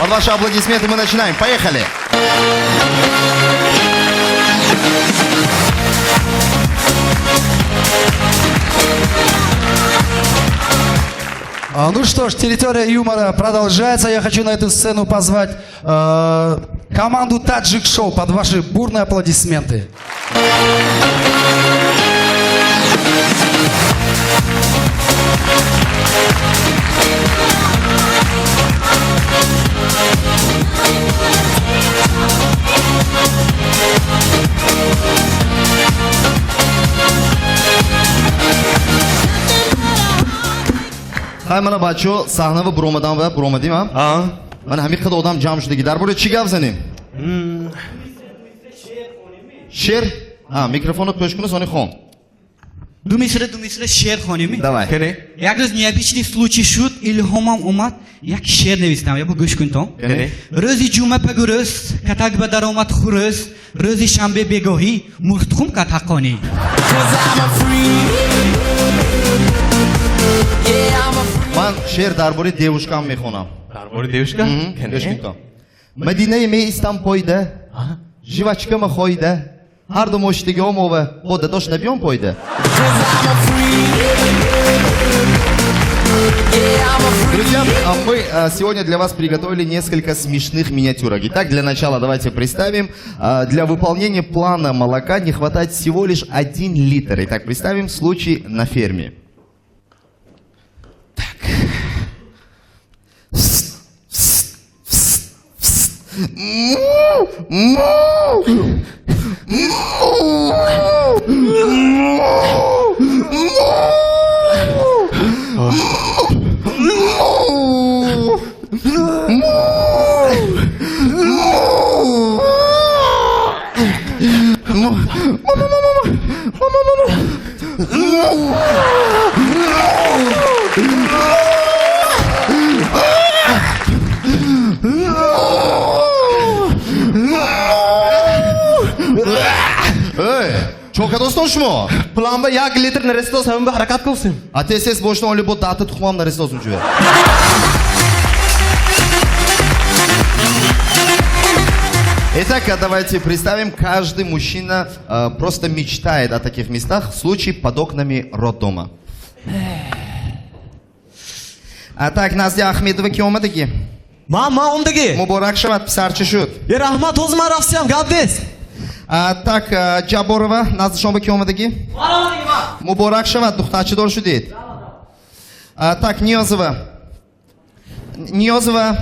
Под ваши аплодисменты мы начинаем. Поехали! Ну что ж, территория юмора продолжается. Я хочу на эту сцену позвать команду Таджик Шоу под ваши бурные аплодисменты. Ҳай, мана, бачаҳо, саҳнава буромадан ва буромадим, а? Мана, ҳамин қадар одам ҷамъ шудаги, дар бораи чӣ гап занем? Шеър? А, микрофонро пӯш куну, сони хон. Ду мисра, ду мисра шеър хонем. Давай. Як рӯз необычный случай шуд, илҳомам омад, як шеър навистам, я бо гӯш кун то. Рӯзи ҷумъа пагурӯз катак ба даромад хурӯз, рӯзи шанбе бегоҳӣ мурғтухум кат ҳаққонӣ. Ман шеър дар бораи девушкам мехонам. Дар бораи девушка? Гӯш кун то. Мадинаи меистам пойда, жвачкама хойда, ҳарду моштиги омова, бо дадош набиём пойда. Друзья, мы сегодня для вас приготовили несколько смешных миниатюрок. Итак, для начала давайте представим. Для выполнения плана молока не хватает всего лишь 1 литр. Итак, представим случай на ферме. Так. Му, му, му, му, му. Му! Му! Му! Му! Му, му, му, му, му, му, му, му. Эй, чо кадостон шумо? Планба 1 литр нарасидоз, ҳамин ба ҳаракат кунсем. А тез тез бошта, оли бо дата тухмам нарасидоз унҷо. Итак, давайте представим, каждый мужчина просто мечтает о таких местах. Случай под окнами роддома. А так, назди Ахмедова ки омадаги? Ман омдаги. Муборак шавад, писарча шуд. Е, раҳмат, ҳозир ман рафтиям, гап нест. А, так, Ҷабборова, назди шумо ки омадаги? Муборак шавад, духтарчадор шудед. А, так, Ниёзова. Ниёзова.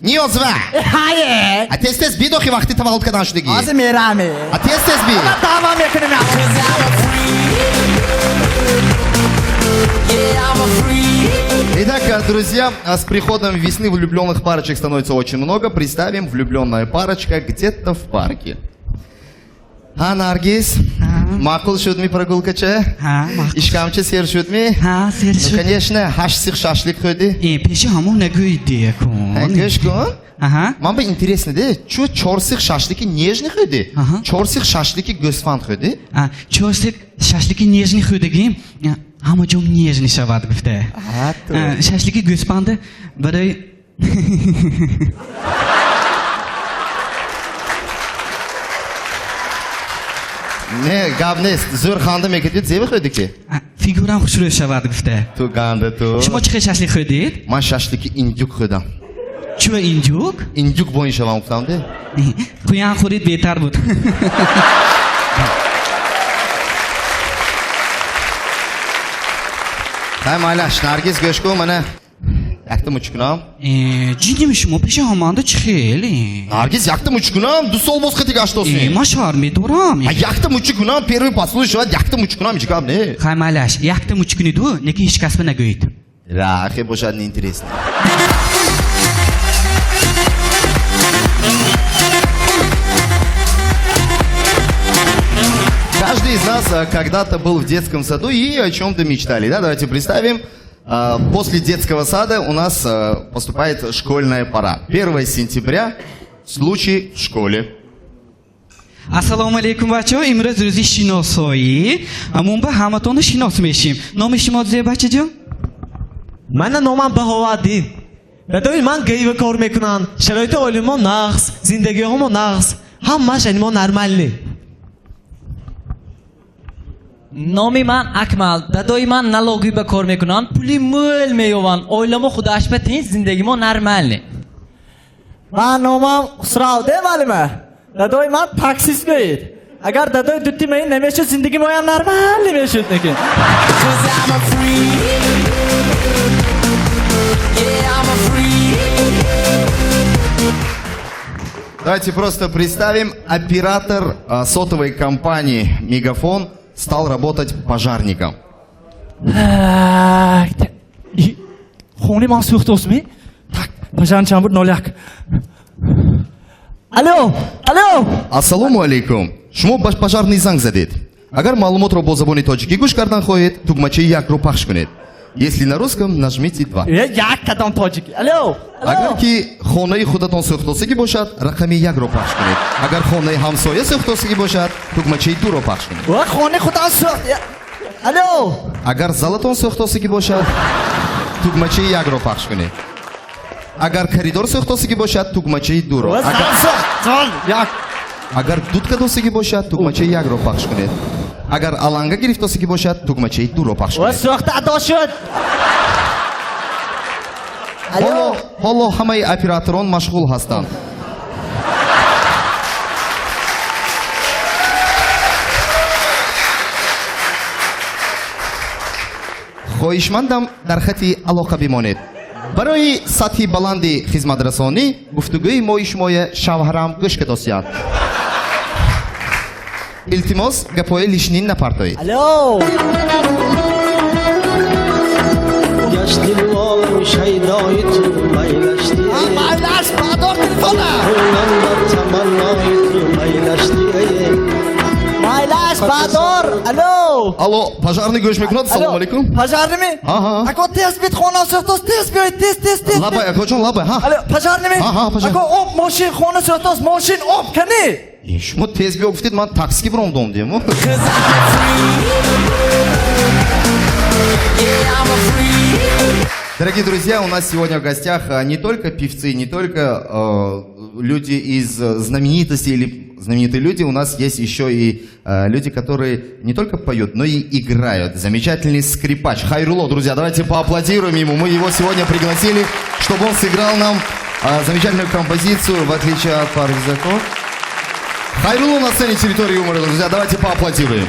Ниёзова! Ҳае. А тез тез бидохи, вақти таваллуд кардан шудагӣ. Ҳозир мераме. А тез тез би. Тамом мекунем. Итак, друзья, с приходом весны влюбленных парочек становится очень много. Представим, влюбленная парочка где-то в парке. А, Наргиз, маъқул шудми прогулкача? Ҳа, маъқул. Ишкамча сер шудми? Ҳа, сер Ну, шуд. конечно, ҳашт сих шашлик хӯрдӣ. Э, пеши ҳамон нагӯй декун. Гӯш кун. Аҳа. Ман ба интересно де, чӯ чор сих шашлики нежный хӯрдӣ? Аҳа. Чор сих шашлики гӯсфанд хӯрдӣ? А, чор сих шашлики нежный хӯрдагим, ҳама ҷо нежный шавад гуфта. А, ту. А, шашлики гӯсфанда барои Не, гап нест. Зӯр ханда мекардид, зеба хӯрдӣ ки? А, фигурам хушрӯ шавад гуфта. Ту ганда ту. Шумо чӣ хел шашлик хӯрдед? Ман шашлики индюк хӯрдам. Чӯ индюк? Индюк боин шавам гуфтам де. Қуян хӯрид беҳтар буд. Ҳай, майлаш, Наргиз, гӯш кун, мана якта муч кунам. Э, ҷиддими шумо пеши ҳаманда чӣ хеле? Наргиз, якта муч кунам, 2 сол боз қити Э, гаштосем. ман шарм медорам. А якта мучи кунам, первый поцелуй шавад, якта муч кунам, ҳеҷ гап не. Хай, майлаш, якта муч куниду, неки ҳеҷ касба нагӯед. Ра, хе бошад неинтересно. Каждый из нас когда-то был в детском саду и о чем-то мечтали. Да? Давайте представим. После детского сада у нас поступает школьная пора. 1 сентября. Случай в школе. Ассалому алайкум, бачаҳо! Имрӯз рӯзи шиносоӣ, мо ба ҳаматонро шинос мешим. Номи шумо зе, бачаҷон? Мана, номам Баҳоваддин. Дадои ман ГАИ ба кор мекунанд. Шароити оилаи мо нағз, зиндагиҳо мо нағз. Ҳамааш ани мо нормальный. Номи ман Акмал. Дадои ман налоги ба кор мекунанд, пули мӯл меёванд. Оила мо худоаш ба тинч, зиндагӣ мо нормальный. Ман номам Хусрав, де маълима. Дадои ман таксист меид. Агар дадои дути маин намешуд, зиндагӣ моям нормальный мешуд некин. 'Cause I'm a freak. Yeah, I'm a freak. Давайте просто представим, оператор сотовой компании «Мегафон» стал работать пожарником. Так, хони ман сӯхтосми? Так, пожар чанд буд? 01. Алло, алло. Ассалому алейкум. Шумо ба пожарный занг задед. Агар маълумотро бо забони тоҷикӣ гӯш кардан хоҳед, тугмачаи якро пахш кунед. Если на русском, нажмите 2. Э, як кадом тоҷики. Алло, Агар алло. ки хонаи худатон сӯхтосигӣ бошад, рақами якро пахш кунед. Агар хонаи ҳамсоя сӯхтосигӣ бошад, тугмачаи дуро пахш кунед. Ва хони худам сӯхт. Алло. Агар залатон сӯхтосигӣ бошад, тугмачаи якро пахш кунед. Агар коридор сӯхтосигӣ бошад, тугмачаи дуро. Ва Агар, зал сӯхт. Зал, як. Агар дуд кадосигӣ бошад, тугмачаи якро пахш кунед. Агар аланга гирифтосигӣ бошад, тугмачаи дуро пахш Ва кунед. сӯхта адо шуд. Ҳоло Алло. Ҳоло ҳамаи операторон машғул ҳастанд. Хоҳишмандам, дар хати алоқа бимонед. Барои сатҳи баланди хизматрасонӣ гуфтугӯи мои шумоя шавҳарам гӯш кадосияд. Илтимос, гапҳои лишний напартоед. Алло. Гаштим олам шайдои ту майлашти. Майлаш, бадор телефона. Куллан бар таманнои ту майлашти. Майлаш, бадор. Алло. Алло, пожарный гӯш мекунад. Салому алейкум. Пожарный ми? Аҳа. Ако, тез бит, хона сӯхтос, тез биёед, тез, тез, тез. Лабай, акоҷон, лабай, ҳа. Алло, пожарный ми? Аҳа, пожар. Ако, об, мошин, хона сӯхтос, мошин, об, кани? Е, шумо тез биё гуфтед, ман такси биромдом дем. 'Cause I'm a freak. Yeah, I'm a freak. Дорогие друзья, у нас сегодня в гостях не только певцы, не только люди из знаменитостей или знаменитые люди, у нас есть еще и люди, которые не только поют, но и играют. Замечательный скрипач Хайруло, друзья, давайте поаплодируем ему. Мы его сегодня пригласили, чтобы он сыграл нам замечательную композицию, в отличие от Парвизако. Хайруло на сцене «Территории юмора», друзья, давайте поаплодируем.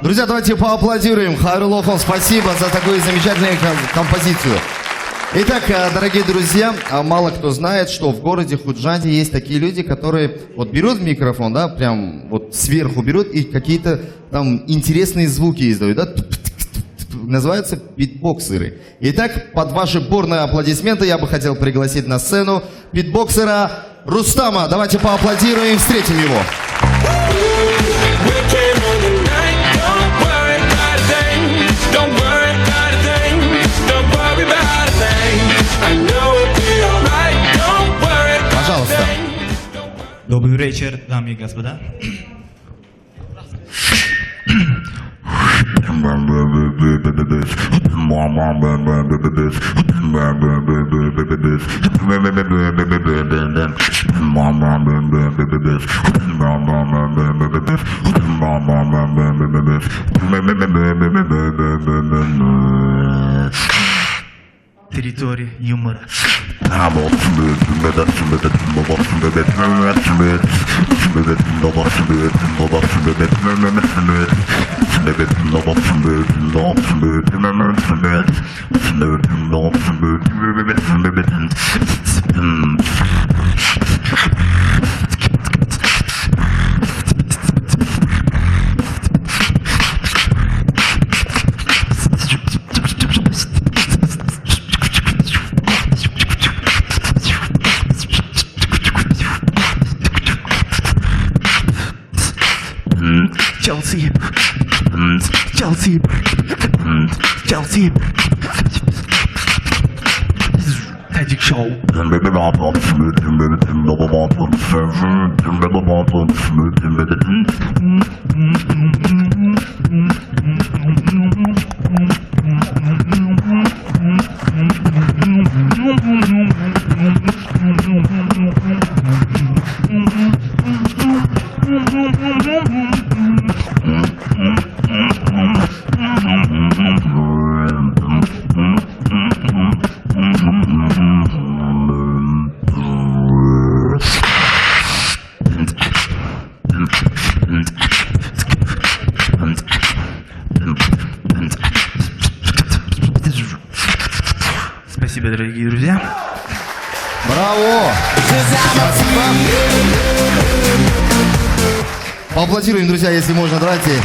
Друзья, давайте поаплодируем. Хайруллохон, спасибо за такую замечательную композицию. Итак, дорогие друзья, мало кто знает, что в городе Худжанде есть такие люди, которые вот берут микрофон, да, прям вот сверху берут и какие-то там интересные звуки издают, да, называются битбоксеры. Итак, под ваши бурные аплодисменты я бы хотел пригласить на сцену битбоксера Рустама. Давайте поаплодируем и встретим его. We came on the night. Don't worry about a thing. Don't worry about a thing. Don't worry about a thing. I know it'll be alright. Don't worry about a Пожалуйста. Thing. Добрый вечер, дамы и господа. Территория юмора. Челси. Челси. Челси. Таджик шоу. Спасибо, дорогие друзья. Браво! Спасибо. Поаплодируем, друзья, если можно. Давайте.